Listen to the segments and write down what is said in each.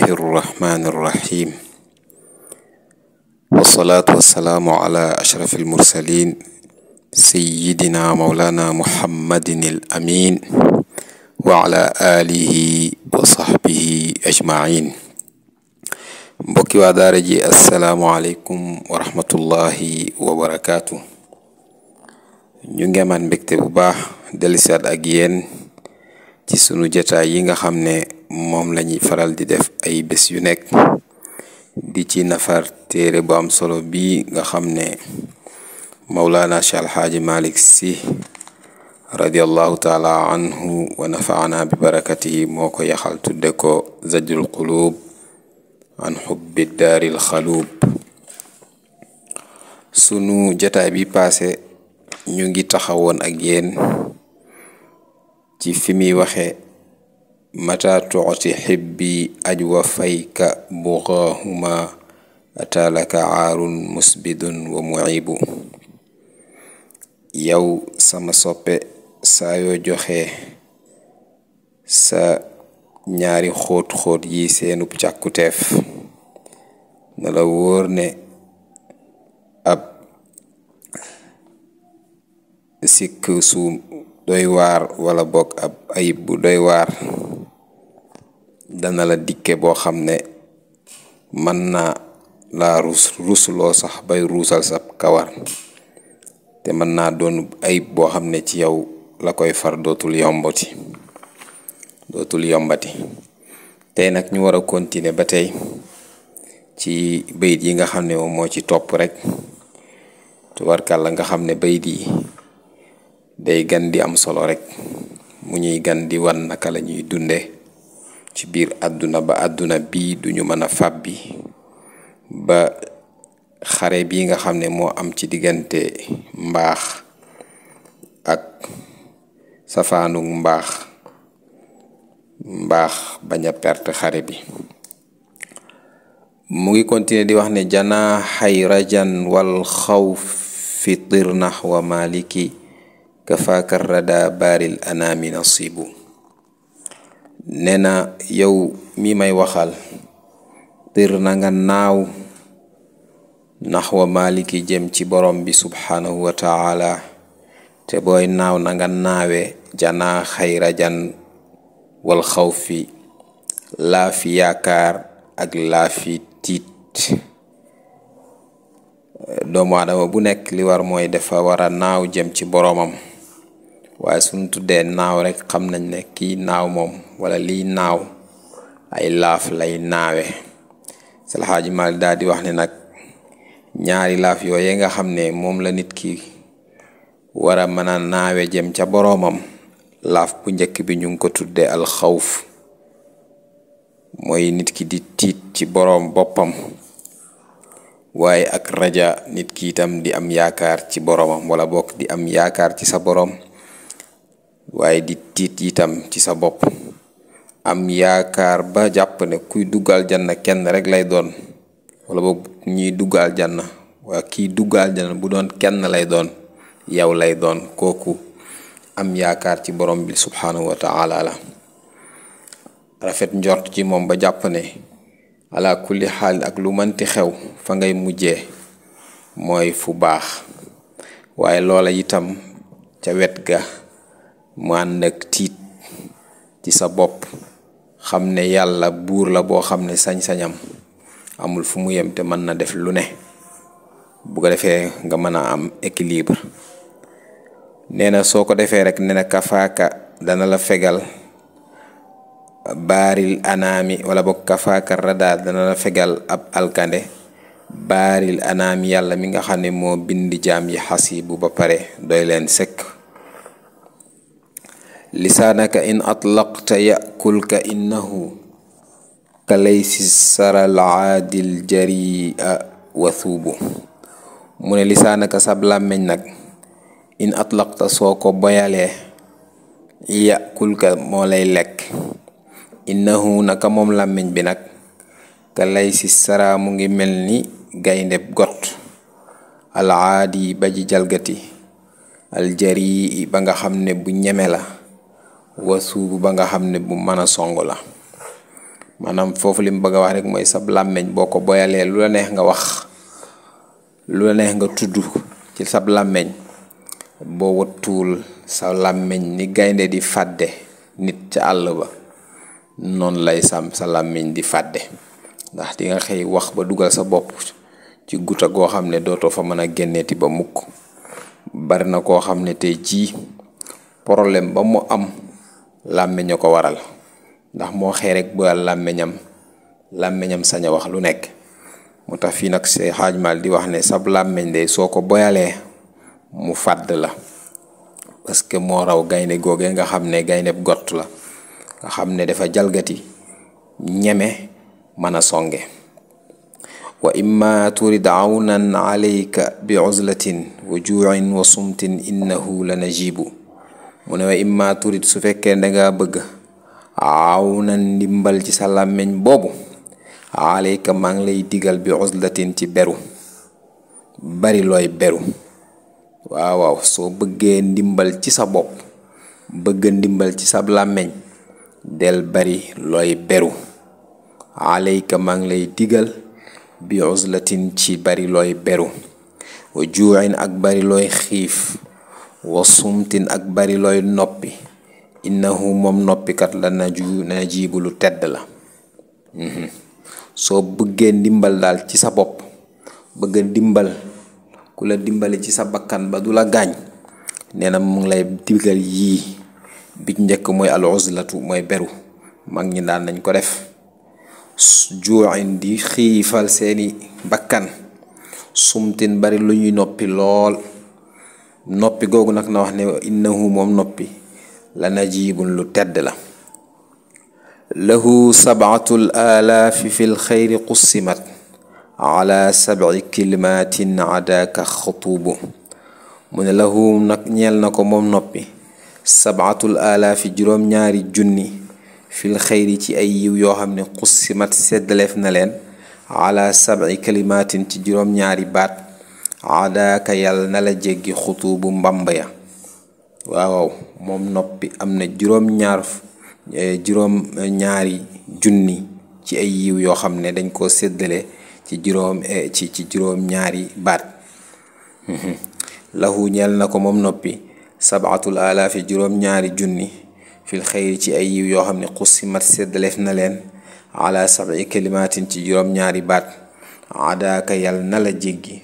الله الرحمن الرحيم والصلاة والسلام على أشرف المرسلين سيدنا مولانا محمد الأمين وعلى آله وصحبه أجمعين. mbokki waa daara ji assalaamu aleykum wa rahmatullahi wa barakaatu. ñu ngi amaan mbégte bu baax dellusiwaat ak yéen ci sunu jotaay yi nga xam ne moom lañuy faral di def ay bés yu nekk di ci nafar téere bu am solo bi nga xam ne Mawlana Cheikh Alxaaji Malik Si radiallahu taala anhu wa nafaana bi barakatihi moo ko yaxal tudde ko Zajrul Qulub an xubbi daaril xaluub. sunu jotaay bi paase ñu ngi taxawoon ak yéen ci fi muy waxe mata tuuti xibbi ajwa fayka bugaahuma ataalaka aarun musbidun wa muibu. yow sama soppe saa yoo joxe sa ñaari xóot-xóot yi seenub càkkuteef na la wóor ne ab sikk su doy waar wala bokk ab ayib bu doy waar dana la dikke boo xam ne mën na laa rusloo sax bay ruusal sa kawar te mën naa doon ayib boo xam ne ci yow la koy far dootul yombati. tey nag ñu war a continuer ba tey ci bayit yi nga xam ne moom moo ci topp rek tubarkàlla nga xam ne bayit yi day gan di am solo rek mu ñuy gan di wan naka la ñuy dunde ci biir àdduna ba àdduna bii duñu mën a fàbbi ba xare bii nga xam ne moo am ci diggante mbaax ak safaanug mbaax bañ a perte xare bi. mu ngi continuer di wax ne janaa xayrajan wal xawfi tirnax wa maliki kafaaka rada baaril anaami nasibu. nee na yow mi may waxal tir na nga naaw nax wa maliki jëm ci borom bi subhanahu wa taala te booy naaw na nga naawe janaa xayrajan wal xawfi laa fi yaakaar ak laa fi tiit. doomu aadama bu nekk li war mooy dafa war a naaw jëm ci boroomam waaye suñ tuddee naaw rek xam nañ ne kii naaw moom wala liy naaw ay laaf lay naawe. Seydi El Hadji Malick daal di wax ne nag ñaari laaf yooye nga xam ne moom la nit ki war a mën a naawe jëm ca boroomam, laaf bu njëkk bi ñu ngi ko tuddee alxawf, mooy nit ki di tiit ci boroom boppam, waaye ak raja nit ki itam di am yaakaar ci boroomam wala bokk di am yaakaar ci sa boroom waaye di tiit itam ci sa bopp. am yaakaar ba jàpp ne kuy duggal janna kenn rek lay doon wala boog ñiy duggal janna waa kiy duggal janna bu doon kenn lay doon yow lay doon. kooku am yaakaar ci borom bi subhanahu wa ta'ala la. rafet njort ci moom ba jàpp ne ala kulli xaal ak lu mënti xew fa ngay mujjee mooy fu baax, waaye loola itam ca wet ga mu ànd ak tiit ci sa bopp, xam ne yàlla buur la boo xam ne sañ-sañam amul fu mu yem te mën na def lu ne. bu ko defee nga mën a am équilibre. nee na soo ko defee rek nee na kafaaka dana la fegal baaril anaami wala boog kafaaka rada dana la fegal ab alkande baaril anaami yàlla mi nga xam ne moo bind jaam yi xasibu ba pare doy leen sekk. lisaanaka in atlaqta yakulka innahu ka laysi saral aadil jaria wathuubu. mu ne lisaanaka sab làmmeñ nag in atlaqta soo ko boyalee yakulka moo lay lekk. innahu naka moom làmmiñ bi nag ka lay si sara mu ngi mel ni gayndeb got al aadi ba ji jalgati al jari ba nga xam ne bu ñeme la wasuubu ba nga xam ne bu mën a song la. maanaam foofu li mu bëgg a wax rek mooy sab làmmeñ boo ko boyalee lu la neex nga wax, lu la neex nga tudd ci sab làmmeñ, boo wattuwul sa làmmeñ ni gaynde di fàdde nit ca àll ba noonu lay sa làmmeñ di fàdde. ndax di nga xëy wax ba dugal sa bopp ci guta goo xam ne dootoo fa mën a génneeti ba mukk. bari na koo xam ne tey jii problème ba mu am làmmeñ a ko waral, ndax moo xëy rek boyal làmmeñam sañ a wax lu nekk. moo tax fii nag see xaajmal di wax ne sab làmmeñ de soo ko boyalee mu fàdd la, parce que moo raw gaynde googe nga xam ne gaynde gott la, nga xam ne dafa jalgati ñeme mën a songe. wa imma turid awnan alayka bi uzlatin wa juuin wa sumtin innahu la najibu. mu ne wa imma turid su fekkee danga bëgg awnan ndimbal ci sa làmmeñ boobu, alayka maa ngi lay digal bi uzlatin ci beru, bari looy beru. waaw soo bëggee ndimbal ci sa bopp, bëgg ndimbal ci sa làmmeñ, del bari looy beru. alayka maa ngi lay digal bi uzlatin ci bari looy beru, wa juuin ak bari looy xiif, wa sumtin ak bari looy noppi, innahu moom noppikat la najibu lu tedd la. soo bëggee ndimbal daal ci sa bopp, bëgg ndimbal ku la dimbali ci sa bakkan ba du la gaañ, nee na mu ngi lay digal yii. bi njëkk mooy al uzlatu mooy beru, mag ñi daan nañ ko def. juuin di xiifal seeni bakkan, sumtin bari lu ñuy noppi lool. noppi googu nag na wax ne innahu moom noppi la najibun lu tedd la. lahu sab'atul alaafi fil xayri qussimat ala sab'i kalimatin adaka xutubu. mu ne lahu nag ñeel na ko moom noppi sab'atul alaafi juróom-ñaari junni fil xayri ci ay yiw yoo xam ne qussimat seddaleef na leen ala sab'i kalimatin ci juróom-ñaari baat adaka yàlla na la jéggi xutubu mbamba ya. waaw moom noppi am na juróom-ñaari junni ci ay yiw yoo xam ne dañ koo séddale ci juróom-ñaari baat. lahu ñeel na ko moom noppi sab'atul alaafi juróom-ñaari junni fil xayri ci ay yiw yoo xam ne qussimat séddaleef na leen ala sab'i kalimatin ci juróom-ñaari baat adaka yàlla na la jéggi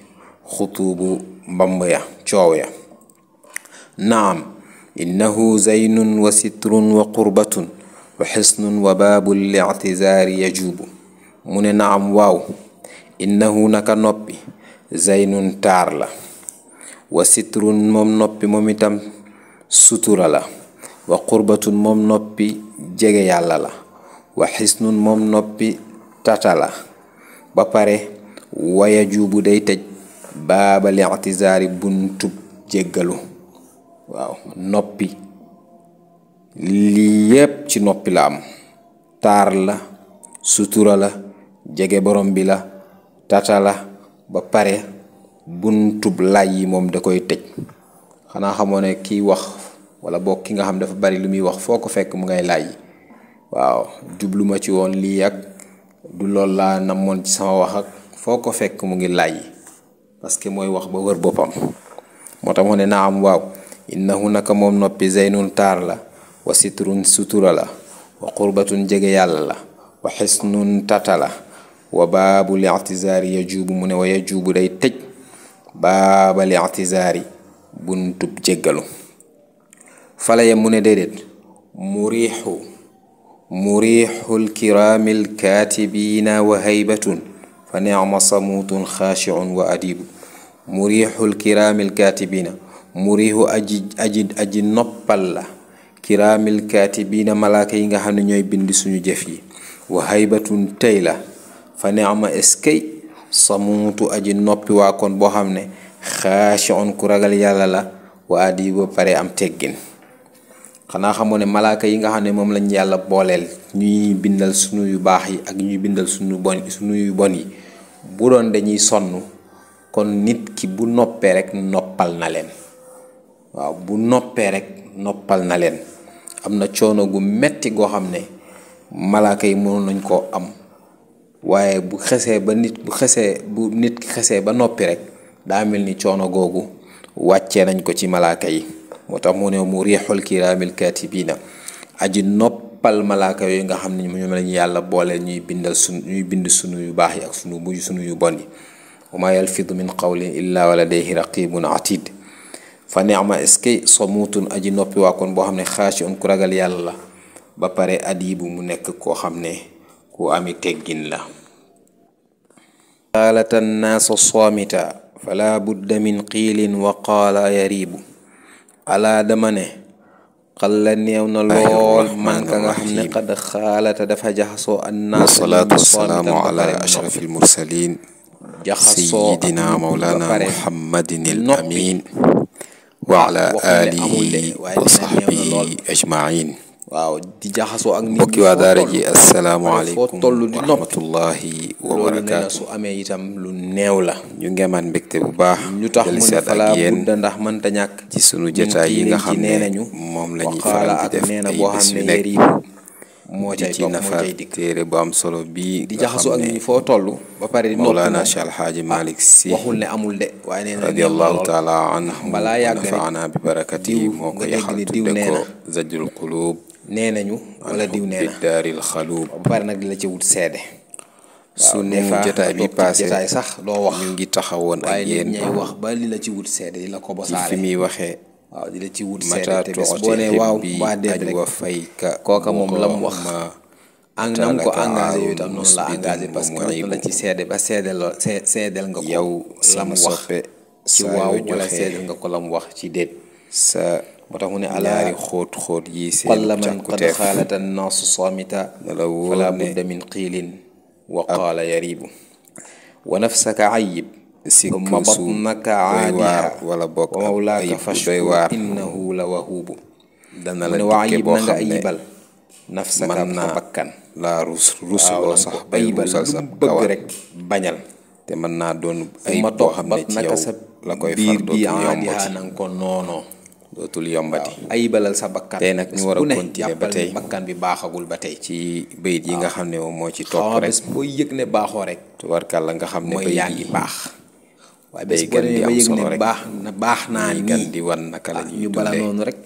xutubu mbamb ya coow ya. naam innahu zaynun wa sitrun wa qurbatun wa xisnun wa baabul li'tizaari yajubu. mu ne naam waaw, innahu naka noppi zaynun taar la, wa sitrun moom noppi moom itam sutura la, wa qurbatun moom noppi jege yàlla la, wa xisnun moom noppi tata la. ba pare wa yajubu day tëj baabal i'tizaari buntub jéggalu. waaw noppi lii yépp ci noppi la am. taar la, sutura la, jege borom bi la, tata la, ba pare buntub lay yi moom da koy tëj. xanaa xamoo ne kiy wax wala boog ki nga xam dafa bari lu muy wax foo ko fekk mu ngay lay. waaw jubluma ci woon lii ak du lool laa namoon ci sama wax ak foo ko fekk mu ngi lay, parce que mooy wax ba wër boppam. moo tax mu ne na am waaw, innahu naka moom noppi zaynun taar la, wa sitrun sutura la, wa qurbatun jege yàlla la, wa xisnun tata la, wa baabul i'tizaari yajubu. mu ne wa yajubu day tëj baabal i'tizaari buntub jéggalu. fala ya mu ne déedéet muriixul kiraamil kaatibiina wa haybatun fa ni'ma samuutun xaashi'un wa adibu. muriixul kiraamil kaatibiina, muriixu aji noppal la kiraamil kaatibiina malaaka yi nga xam ne ñooy bind suñu jëf yi. wa haybatun tey la fa ni'ma eskay samuutu aji noppi waa kon boo xam ne xaashi'un ku ragal yàlla la, wa adibu pare am teggin. xanaa xamoo ne malaaka yi nga xam ne moom lañ yàlla booleel ñuy bindal sunu yu baax yi ak ñuy bindal sunu yu bon yi, bu doon dañuy sonn kon nit ki bu noppee rek noppal na leen. waaw bu noppee rek noppal na leen. am na coono gu metti goo xam ne malaaka yi mënoon nañ koo am, waaye bu nit ki xesee ba noppi rek daa mel ni coono googu wàccee nañ ko ci malaaka yi. moo tax mu ne mu riixul kiraamil kaatibiina, aji noppal malaaka yooyu nga xam ne ñoom lañu yàlla boole ñuy bind sunu yu baax yi ak sunu yu bon yi. wa maa yalfidu min qawlin illaa wa ladayhi raqibun atid. fa ni'ma eskay samuutun aji noppi waa kon boo xam ne xaashi on ku ragal yàlla la, ba pare adibu mu nekk koo xam ne ku ami teggin la. qaalata nnaasa saamita fala budda min qiilin wa qaala yaribu. alaa dama ne xalla néew na lool man ka nga xam ne qad xaalata dafa jaxasoo annaasa. wasalaatu wasalaamu ala ashrafil mursaliin sayyidina mawlana muhammadin al amin wa ala alihi wa sahbihi ajmain. waaw di jaxasoo ak nit ñi mbokki waa daara ji asalaamaaleykum wa rahmatullahi wa barakaatu. su amee itam lu néew la. ñu ngemaat mbégte bu baax. ñu tax mu ne falaa budda ndax mënta ñàkk ci sunu jotaay yi nga xam ne moom la ñuy faral di def ay bés yu nekk moo cay ci nafar téere bu am solo bii di jaxasoo ak nit ñi foo toll ba pare di Mawlana Cheikh Alhaaji Malick Sy waxul ne amul de waaye nee na radiyallahu taala anhu balaa yàgg rek nafaana bi barakati moo ko yaxal tudde ko Zajrul Qulub nee nañu wala diw nee na daaril xaluub. ba pare nag di la ci wut seede. sunu jotaay bi passé jotaay sax doo wax ñu ngi taxawoon ak yéen waaye ñay wax ba li la ci wut seede di la ko bosaare fi muy waxee waaw di la ci wut seede te bés boo nee waaw waa déet rek kooka moom la mu wax ak na mu ko engagé yooyu tam noonu la engagé parce que noonu la ci seede ba seedeel nga ko yow la mu wax ci waaw wala seedeel nga ko la mu wax ci déet sa moo tax mu ne ñaari xóot yi seen qalla man qad càkkuteef xaalata annaasu saamita dala wóor fala ne budda min qiilin wa qaala yaribu wa nafsaka ayib sikk thumma su batnaka doy waar aadiha wala bokk wa mawlaaka ayib bu doy fashkur waar innahu la wahuubu dana mu la ne waa dikke ayib boo na nga xam ne ayibal nafsaka mën sa naa bakkan laa rusuloo sax bay ayibal rusal lu sa bëgg kawar rek bañal te mën naa doon ay ayib ma boo topp xam ne ci batnaka yow sa la koy biir far bi dootul aadiha yombati nanga ko noonoo dootul yombati. ayibalal sa bakkan tey nag ñu war a continuer ba tey bakkan bi baaxagul ba tey ci bayit yi nga xam ne moom moo ci xaw topp ma rek bés boo yëg ne baaxoo rek tubarkàlla nga xam ne mooy bayit yaa ngi yi baax waaye day bés boo gën di demee ba am yëg solo ne rek. baax naa ñuy gan nii di wan naka la ñuy ñu bala dundee noonu rek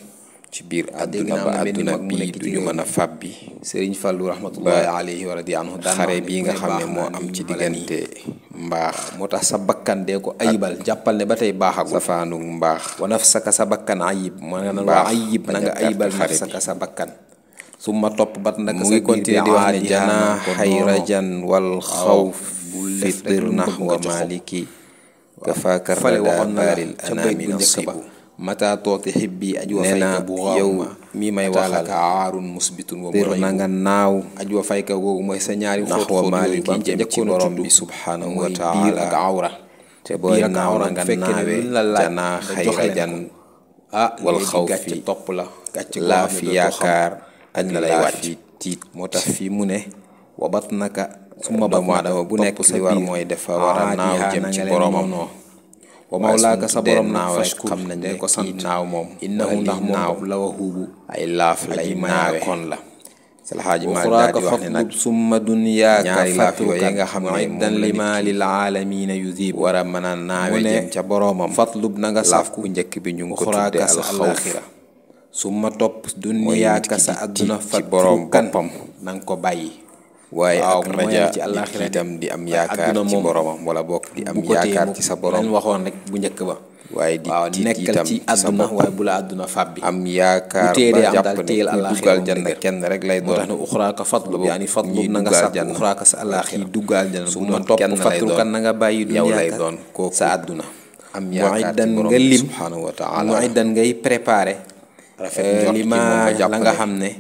ci biir dégg àdduna naa ba am na benn àdduna mag mu bii nekk ci duñu réew mën a fàbbi Sëriñ Fallu rahmatullahi alayhi wa radi anhu daan xare wax ne bii ku nga ne xam ne baax moo naa am nii ci ñu bala nii. diggante mbaax moo tax sa bakkan dee ko ayibal jàppal ne ba tey baaxagul safaanu mbaax wa nafsaka sa bakkan ayib moo nga naan Baax, waa ayib na nga bañ a ayibal perte xare nafsaka sa bakkan su ma topp bat naka mu sa ngi biir bi continuer di wax ne aadiha janaa nanga ko xay noonu. rajan wal xawf bul fi def rek lu mu dirnax bëgg nga wa jox ko. maliki kafaaka fale rada waxoon na la baaril ca bëy anaami bu njëkk ba nasibu mata tooti xibbi aj wa nee fayka na bu yow xawma mi may waxal waxal aarun musbitun wa dir na nga naaw aj wa fayka googu mooy sa ñaari nax xóot-xóot wa yooyu maliki ba mu ca jëm ci njëkkoon a borom tudd bi subhanahu wa mooy biir ak taala awra te booy biir ak naaw awra na nga fekkee ne naawe luñ la laaj janaa nga xay jox leen rajan ko. wal léegi xaw gàcce fi topp la gàcce goo laa xam ne fi dootoo yaakaar xam ak la lay laa wàcc fi tiit moo tax fii mu ne wa batnaka summa doomu batnaka aadama bu nekk topp sa li war biir mooy dafa war a naaw aadiha jëm na ci nga leen boromam noonoo wa waaye mawlaaka suñu sa tuddee borom nag naaw rek fashkur xam nañ dee ne ko sant kii naaw moom innahu ndax lii naaw moom la wahuubu ay laaf lay aji naawe kon la salxaaji maag daal uxraaka di wax ne nag fatlub summa dunyaaka ñaari laaf yooyu fatrukan nga xam ne muiddan moom la lima nit ki lil aalamiina yudib war a mën a naawe mu ne jëm ca boroomam fatlub na nga laaf sàkku bu njëkk bi ñu ngi ko uxraaka tuddee sa alxawf alaxira summa topp mooy nit dunyaaka ki sa di adduna tiit ci boroom fatrukan boppam na nga ko bàyyi waaye waaw ak mooy raja ci àllaaxira itam di am waaye yaakaar àdduna ci moom boroomam wala bokk di am bu ko téye yaakaar mu ci sa lañ boroom waxoon rek bu njëkk ba waaye di waaw tiit nekkal itam ci ci sa àdduna bopp waaye bu la àdduna fàbbi am yaakaar bu téye ba dee am jàpp daal ne téyel ku àllaaxira duggal moom janna dëgër. kenn rek lay moo tax doon ne uxraaka fatlub yaani fatlub ñiy na nga duggal sàkku janna uxraaka sa alaxira kii duggal janna su bu ma doon topp kenn lay fatrukan doon na nga bàyyi yow lay dunyaaka doon kooku sa àdduna am yaakaar ci muiddan borom nga bi lim subhanahu wa taala muiddan ngay préparé rafet njort li ci moom ma ba jàpp la nga ne xam ne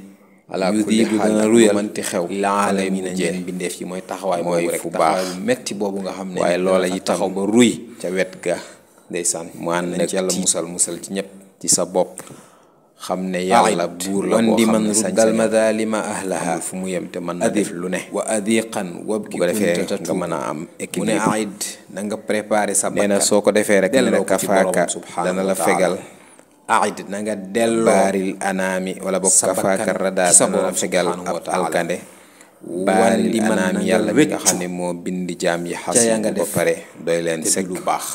ala yu kulli diibu xaal dana lu ruyal mënti xew lil aalamiina mujjee ñeen bindeef yi mooy taxawaay mooy boobu rek fu taxawaay baax. bu metti boobu nga xam ne waaye loola dafa itam taxaw ba ruy ca wet ga ndeysaan mu ànd nañ nag ci yàlla tiit musal ci ñëpp ci sa bopp xam ne yàlla buur la wan boo di xam man ne ruddal sañ-sañam madalima ahlaha amul fu mu yem te mën na def lu ne wa adiqan wabki bu ko defee kunta nga mën a am mu ne équilibre aid na nga préparé sa nee na bakkan soo ko defee rek ne delloo la ko ci borom kafaaka subhanahu dana la wa taala. fegal aid na nga delloo baaril anaami wala boog kafaakar radaa dana la fegal ab alkande baaril anaami yàlla mi nga xam ne moo bindi jaam yi xas ba pare doy leen sëkk lu baax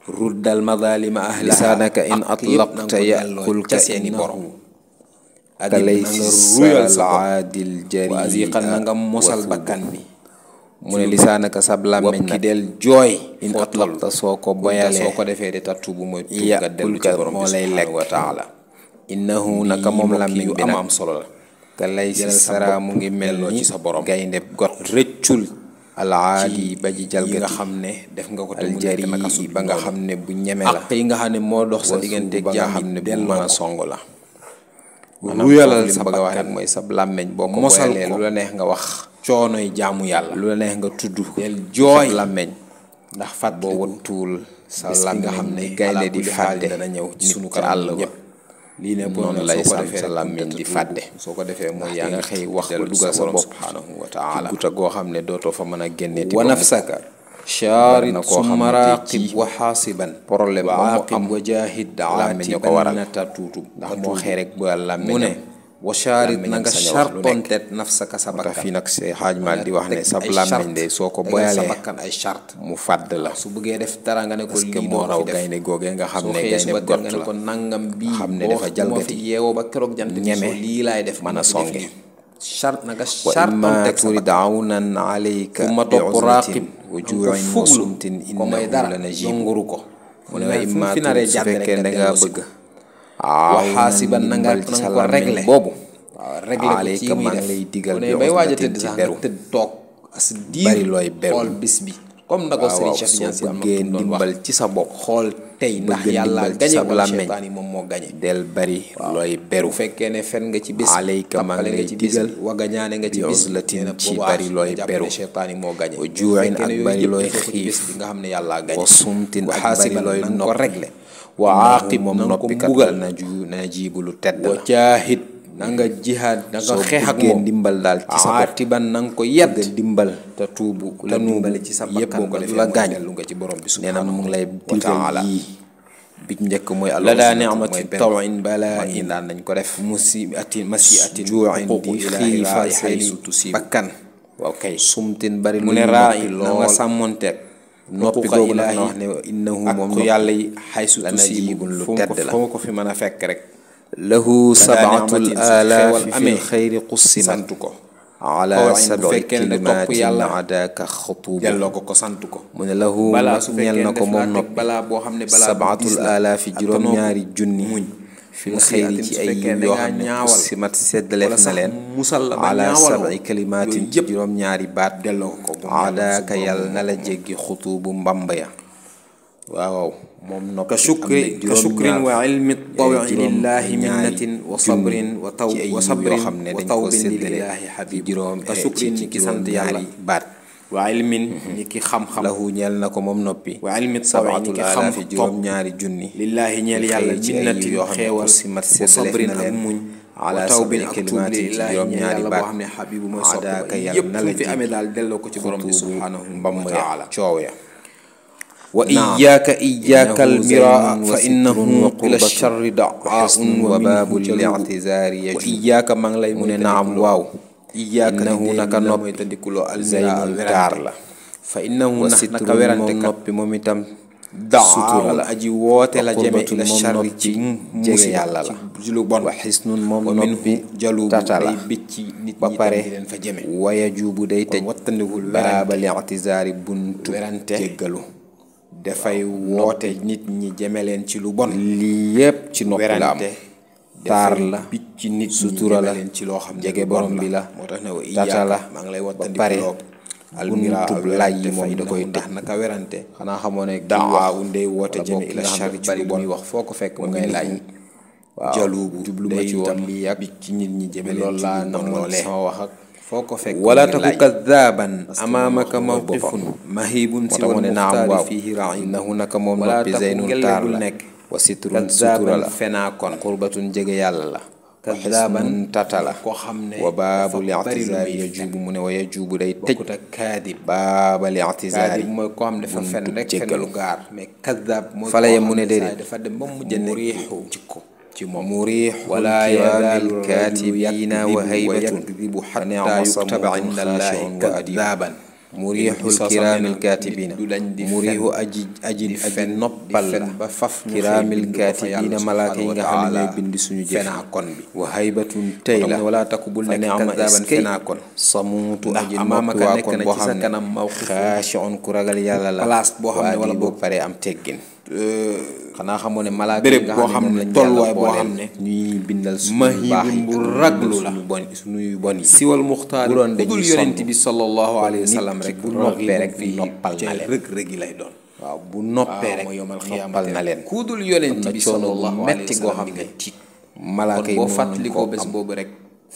ruddal madalima ahliha lisaanaka in atlaqta yaqulka seeni borom ak lay na nga ruyal sa aadil jari wa aziqan na nga mosal bakkan bi mu ne lisaanaka sab làmmeñ ki nag del jooy in atlaqta soo ko boyalee soo ko defee di tatubu mooy tuub nga dellu ci borom moo bi lay lekk subhanahu wa taala innahu naka moom làmmeñ bi nag am solo la ka lay si sara mu ngi mel ni ci sa borom gaynde got rëccul alaadi ba ji yi nga jalgati xam ne def nga ko te mu aljari nekk naka su ba nga xam ne bu ñeme la ak yi nga xam ne moo dox sa diggante ba nga jaam xam ne bu delloo mën ko a song la ruyalal sa bëgg a wax rek bakkan mooy sab làmmeñ boo ko mosal boyalee ko. lu la neex nga wax coonoy jaamu yàlla lu la neex nga tudd del jooy sab làmmeñ ndax fat boo wattuwul sa bis bi nga xam làmmeñ ne ni gaynde di fàdde dana ñëw ci nit sunu ci kanam àll ba ñëpp lii ne noonu lay soo ko sam defee sa rek làmmeñ di fàdde soo ko defee mooy yaa yaa nga nga xëy wax ba dellu dugal sa bopp subhanahu wa ci taala guta goo xam ne dootoo fa mën a génneeti wa ba nafsaka bari shaarid na koo xam ne summa tey raaqib jii wa xaasiban problème ba mu wa am aqib wa jaahid làmmiñ a ko waral aatiban tatuutu ndax moo xëy rek ba mu làmmiñam ne wa shaarid làmmiñam na nga sañ a wax lu nekk. chartontet nafsaka sa moo tax bakkan fii nag see xaaj maal di wax ne sab ay làmmiñ charte. de soo ko Tegal sa boyalee bakkan ay charte mu fàdd la su bëggee def dara nga ne ko parce que lii moo doo raw fi def gaynde googee nga xam soo ne xëyee gaynde suba gott nga ne la ko nangam bii xam ne boo dafa fi jalgati yeewoo ba keroog jant bi ñeme soo lii laay def mën a def songe. lii. charte na nga wa imma chartontet sa turid bakkan awnan alayka fu ma bi topp uzlatin raaqib wa ko juu'in wa fuglu sumtin ko may innahu dara la najib yonguru ko mu ne wa imma fi naree turid su jàdd rek fekkee da nga ngaa delloosi bëgg wa xaasiban na nga ndimbal ci sa ko làmmiñ réglé boobu waaw réglé ko ci alayka muy maa def ngi lay digal bu ne bi bay waaj a uzlatin tëdd ci sax beru nga tëdd toog as diir bari looy beru xool bis bi comme na ko waaw Serigne waaw Cheikh soo Tidiane Sy am na bëggee ku doon wax ndimbal ci sa bopp xool tey ndax bëgg yàlla ndimbal ci gañe sa wala làmmiñ seytaan yi moom moo gañe del bari looy beru bu fekkee ne fen nga ci bés alayka maa ngi tappale lay nga ci bés digal bi wagañaane nga ci bi bés uzlatin nee na ci boobaa bari looy nga jàpp beru ne seytaan yi moo gañe wa juu'in ak bari looy ci bés xiif bi nga xam ne yàlla gañe wa sumtin wa ak bari xaasiban looy na nga ko noppi réglé wa aaqib moom na nga ko noppikat mbugal na jiibu lu tedd wa la jaahid na nga jihaad na nga soo xeex ak bëggee moom ndimbal daal ci sa bopp aatiban na nga ko yedd nga dimbal te tuubu ku te la nuubu dimbali ci sa yëpp bakkan boo ko ba du defee la mooy gaañ dellu nga ci borom bi nee na mu ngi lay subhanahu wa taala digal yii bi ci njëkk mooy la daa alwasnatu ni'mati mooy benn tawin balaa mag ñi daan nañ ko def musiatin masiatin juu'in xuququ di ilaahi xiifal laa seeni haysu tusib bakkan waaw kay sumtin bari mu lu ne ñu raa noppi na nga lool sàmmonteeg noppi googu nag na wax ne innahu ak moom ku yàlla yi xaysu la tusibu najibun lu fu mu tedd ko la fu mu ko fi mën a fekk rek lahu sab'atul ni'matin su alaafi xéewal amee, fil xayri qussimat sant ko ala bu sab'i fekkee ne topp kalimatin yàlla adaaka xutuubu delloo ko sant ko mu ne lahu balaa su ñeel fekkee na ko def moom laa teg noppi balaa boo xam ne balaa bu sab'atul diis la alaafi juróom-ñaari junni muñ fil xayri ci ay fekkee yoo dangaa xam ne ñaawal qussimat seddaleef wala na sax leen musal la ba ala ñaawaloo sab'i kalimatin yooyu ci yëpp juróom-ñaari baat delloo ko adaaka yàlla na la jéggi xutuubu mbamba ya waaw moom noppi ka shukrin wa ilmi tawi lillahi minnatin wa sabrin wa taw wa sabrin xam ne wa dañ ko tawbin séddale lillahi habib juróom ka shukrin ni ki sant yàlla baat wa ilmin ni ki xam-xam lahu ñeel na ko moom noppi wa ilmi tawi ni sab'atul ki xam alaafi juróom-ñaari junni lillahi ñeel yàlla ci ay minnatin yoo xam ne xeewal qussimat wa seddaleef sabrin na ak leen muñ ala wa tawbin sab'i ak tuub kalimatin ci lillahi ñeel juróom-ñaari yàlla baat boo xam ne habibu mooy soppe adaaka ba yàlla yëpp na fu la fi amee daal delloo ko ci borom bi xutuubu subhanahu wa mbamba taala ya coow ya wa naam. iyyaka almiraa zaynun wa fa sitrun innahu wa ila qurbatun charri wa da'aun xusnun wa wa baabul minhu jalubu li'tizaari wa yajub iyyaka maa ngi lay mu ne naam waaw iyyaka innahu naka noppi mooy tandikuloo almiraa zaynun taar la fa innahu wa naka sitrun werante moom kat noppi moom itam sutura la aji woote la wa jëme qurbatun ila moom charri noppi ci jege musiba yàlla la ci lu bon wa xisnun moom wa noppi minhu jalubu tata la day bicci nit ba ñi pare tam di leen fa jëme waya juubu day tëj kon wattandikul baabal i'tizaari buntu werante jéggalu dafay woote nit ñi jëme leen ci lu bon lii yépp ci noppi la am werante taar la bicci nit ñi sutura la jëme leen ci loo xam ne jege lu bon borom bi la moo tax ne wa tata la maa ngi lay ba wattandiku pare loo almira buntub lay yi moom da koy ndax tëj naka werante xanaa xamoo ne kii daawa wax ndey woote wala jëme boog ila ki nga xam charri ne ci bari lu lu bon muy wax foo ko fekk mu wa ngay laaj minhu waaw jalubu jublu ma day ci woon itam lii ak bicci nit ñi jëme leen loolu ci laa lu bon namoon loolee sama wax ak foo ko fekk wala mu ngi taku laaj kadaaban que amaamaka moom mooy mawqifun boppam. mahibun moo si tax mu wal ne naam muxtaari waaw fiihi rain innahu naka moom wala noppi taku zeynun ngelle taar bul la nekk wa sitrun sutura kadaaban la fenaakoon qurbatun jege yàlla la wa kadaaban xisnun tata la koo xam ne wa baabul dafa bari lu i'tizaari muy yajuubu mu ne wa yajuubu day tëj bokkut ak kaadib baabal i'tizaari kaadib mooy koo xam ne dafa fen rek jéggalu. fenalu gaar mais kadaab mooy Fala koo yem mu xam ne ne déedéet. saa dafa dem ba mu mujj nekk riixu jikko ci moom muriixul wala kiraamil yazaalu kaatibiina wa haybatun yakdibu fa xatta ni'ma yuktaba samuun inda allahi xaashi'un wa adiib kadaaban muriixul kiraamil kaatibiina muriixu aji noppal la ba faf kiraamil kaatibiina malaaka yi nga xam ne ñooy bind suñu jëf fenaa kon bi wa haybatun tey la wala taku bul nekk fa ni'ma kadaaban eskay fenaa kon samuutu ndax aji amaamaka noppi waa nekk kon na boo ci sa xam ne kanam mawqif xaashi'un ku ragal yàlla la place boo xam ne wala boo pare am teggin xanaa xamoo ne malaaka béréb yi nga boo xam xam ne ne moom lañ tolluwaay yàlla boo booleel xam ne ñuy bindal suñu mahibun baax yi bu ak raglu la. suñu bon yi siwal muxtaar bu doon ku dul dañuy yonent sonn bi sallallahu alayhi wa nit sallam ki rek bu noppee rek noppal na leen rëg-rëg yi lay doon waaw bu noppee rek mooy yomal noppal na leen ku dul yonent am na bi coono bu sallallahu metti alayhi goo wa xam sallam ne nga tiit malaaka yi boo mënoon fàttalikoo koo bés am boobu rek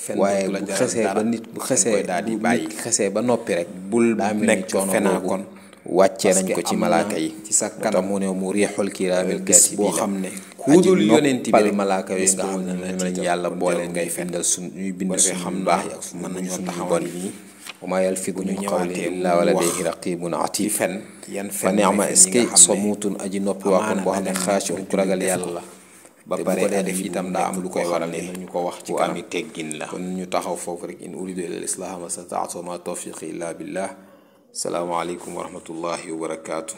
fen waaye dootu la bu jaral xesee dara ba nit bu xesee daal di bu bàyyi nit xesee ba noppi rek bul daa mel ni nekk coono fenaa boobu kon wàccee nañ parce ko que ci am malaaka na yi ci sa moo kanam tax mu ne mu riixul kiraamil bés boo kaatibiina xam ne ku dul yonent bi rek malaaka yooyu bés nga xam boobu ne dana la ñoom lañ tiital yàlla kon boole jarul ngay ngay fen bindal suñ ñuy bind bu defee suñu xam naa baax yi ak mën nañoo suñu taxawal bon nii wa maa yalfidu min qawlin ñëwaatee illaa wa mu ladayhi wax raqiibun ci atiid fen yan fa fen ni'ma mooy fen yi eskay nga xam ne samuutun aji noppi waa kon boo xam ne xaashi'un ku ragal yàlla la ba te bu pare ko dee def def itam daa am lu koy waral ñu ko wax ci ku kanam ami teggin la kon ñu taxaw foofu rek in uridu illa al-islaaha ma stata'tu wa ma tawfiqi illa billah salaamu aleykum wa rahmatullahi wa barakaatu